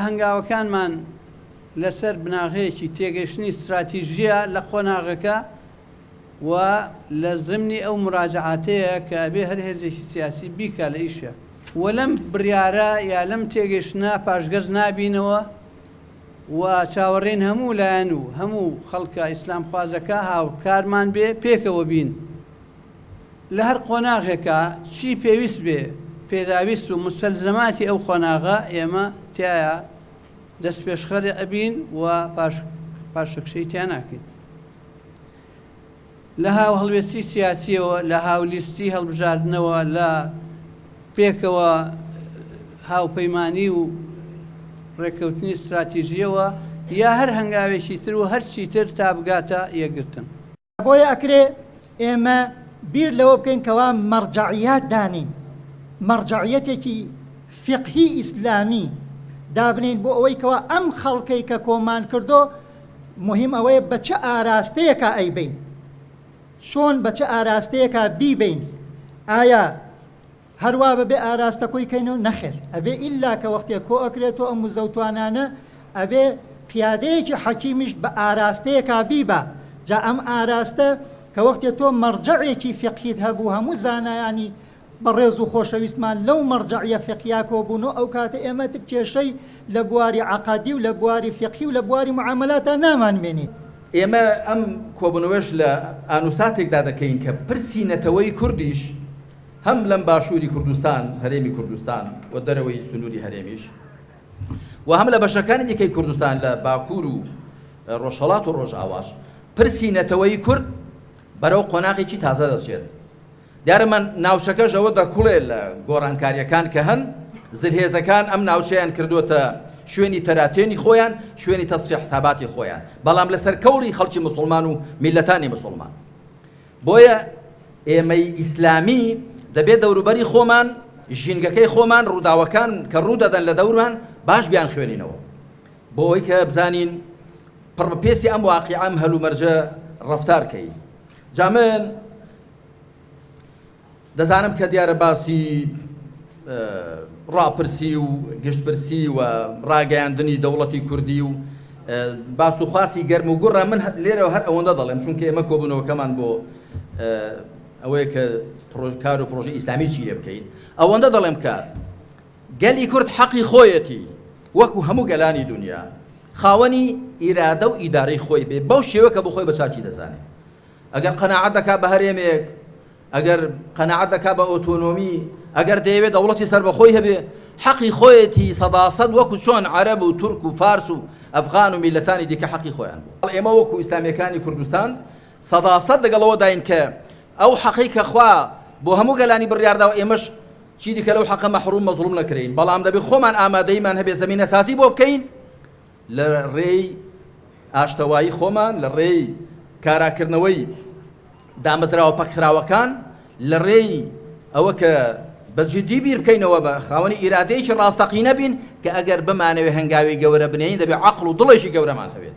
هەنگاوەکانمان لەسەر بناغەیەکی تێگەیشتنی ستراتیژییە لە قۆناغەکە و لە زمنی ئەو موراجەعاتەیە کە ئەبێ هەر هێزێکی سیاسی بیکا لە ئیشە و لەم بڕیارە یا لەم تێگەیشتنە پاشگەز نابینەوە و چاوەڕێین هەموو لایەن و هەموو خەڵکە ئیسلامخوازەکە هاوکارمان بێ پێکەوە بین. لە هەر قۆناغێکا چی پێویست بێ پێداویست و موستەلزەماتی ئەو قۆناغە ئێمە تیایا دەستپێشخەر ئەبین و پاشەکشەی تیا ناکەین. لە هاوهەڵوێستی سیاسیەوە، لە هاولیستی هەڵبژاردنەوە، لە پێکەوە هاوپەیمانی و ڕێککەوتنی ستراتیژیەوە یا هەر هەنگاوێکی تر و هەرچی تر تا بگاتە یەکگرتن. بۆیە ئەکرێ ئێمە بیر لەوە بکەین کەوا مەرجەعیات دانێین، مەرجەعیەتێکی فیقهی ئیسلامی دابنێین بۆ ئەوەی کەوا ئەم خەڵکەی کە کۆمان کردۆ موهیم ئەوەیە بە چ ئاراستەیەکا ئەیبەین، چۆن بە چ ئاراستەیەکا بیبەین، ئایا هەروا بەبێ ئاراستە کۆی کەینەوە؟ نەخێر، ئەبێ ئیللا کە وەختێ کۆ ئەکرێتەوە ئەم وزە و توانانە، ئەبێ قیادەیەکی حەکیمیش بە ئاراستەیەکا بیبا، جا ئەم ئاراستە کە وەختێ تۆ مەرجەعێکی فیقهیت هەبوو هەموو زانایانی بەڕێز و خۆشەویستمان لەو مەرجەعیە فیقهیە کۆبوونەوە ئەو کاتە ئێمە تر کێشەی لە بواری عەقەدی و لە بواری فیقهی و لە بواری معامەلاتا نامانمێنێ. ئێمە ئەم کۆبوونەوەش لە ئانوساتێکدا دەکەین کە پرسی نەتەوەی کوردیش هەم لەم باشووری کوردستان، هەرێمی کوردستان و دەرەوەی سنووری هەرێمیش و هەم لە بەشەکانی دیکەی کوردستان لە باکوور و ڕۆژهەڵات و ڕۆژئاواش پرسی نەتەوەی کورد بەرەو قۆناغێکی تازە دەچێت. دیارە من ناوچەکەش ئەوە دەکوڵێ لە گۆڕانکارییەکان کە هەن، زلهێزەکان ئەم ناوچەیان کردووەتە شوێنی تەراتێنی خۆیان، شوێنی تەسفیە حساباتی خۆیان، بەڵام لەسەر کەوڵی خەڵکی موسڵمان و میللەتانی موسڵمان. بۆیە ئێمەی ئیسلامی دەبێت دەوروبەری خۆمان، ژینگەکەی خۆمان، ڕووداوەکان کە ڕوودەدەن لە دەورمان باش بیانخوێنینەوە بۆ ئەوەی کە بزانین پڕ بە پێستی ئەم واقیعە، ئەم هەلومەرجە ڕەفتار کەین. جا من دەزانم کە دیارە باسی ڕاپرسی و گشتپرسی و ڕاگەیاندنی دەوڵەتی کوردی و باس و خواسی گەرم و گوڕە من لێرەوە هەر ئەوەندە دەڵێم چونکە ئێمە کۆبوونەوەکەمان بۆ ئەوەیە کە کار و پرۆژە ئیسلامی چی لێ بکەین ئەوەندە دەڵێم کە گەلی کورد حەقی خۆیەتی وەکو هەموو گەلانی دنیا خاوەنی ئیرادە و ئیدارەی خۆی بێ بەو شێوە کە بۆ خۆی بە چاکی دەزانێت ئەگەر قەناعەت دەکات بە هەرێمێک، ئەگەر قەناعەت دەکات بە ئۆتۆنۆمی، ئەگەر دەیەوێت دەوڵەتی سەربەخۆی هەبێ، حەقی خۆیەتی سەداسەد وەکو چۆن عەرەب و تورک و فارس و ئەفغان و میللەتانی دیکە حەقی خۆیان بوو. ئێمە وەکو ئیسلامییەکانی کوردستان سەداسەد لەگەڵ ئەوەداین کە ئەو حەقەی کە خوا بۆ هەموو گەلانی بڕیارداوە ئێمەش چیدیکە لەو حەقە مەحروم مەزڵوم نەکرێین، بەڵام دەبێ خۆمان ئامادەییمان هەبێ زەمینەسازی بۆ بکەین، لە ڕێی ئاشتەوایی خۆمان، لە ڕێی کاراکردنەوەی دامەزراوە پەکخراوەکان، لە ڕێی ئەوە کە بە جدی بیر بکەینەوە بە خاوەنی ئیرادەیەکی ڕاستەقینە بین کە ئەگەر بمانەوێ هەنگاوی گەورە بنێین دەبێ عەقڵ و دڵێکی گەورەمان هەبێت.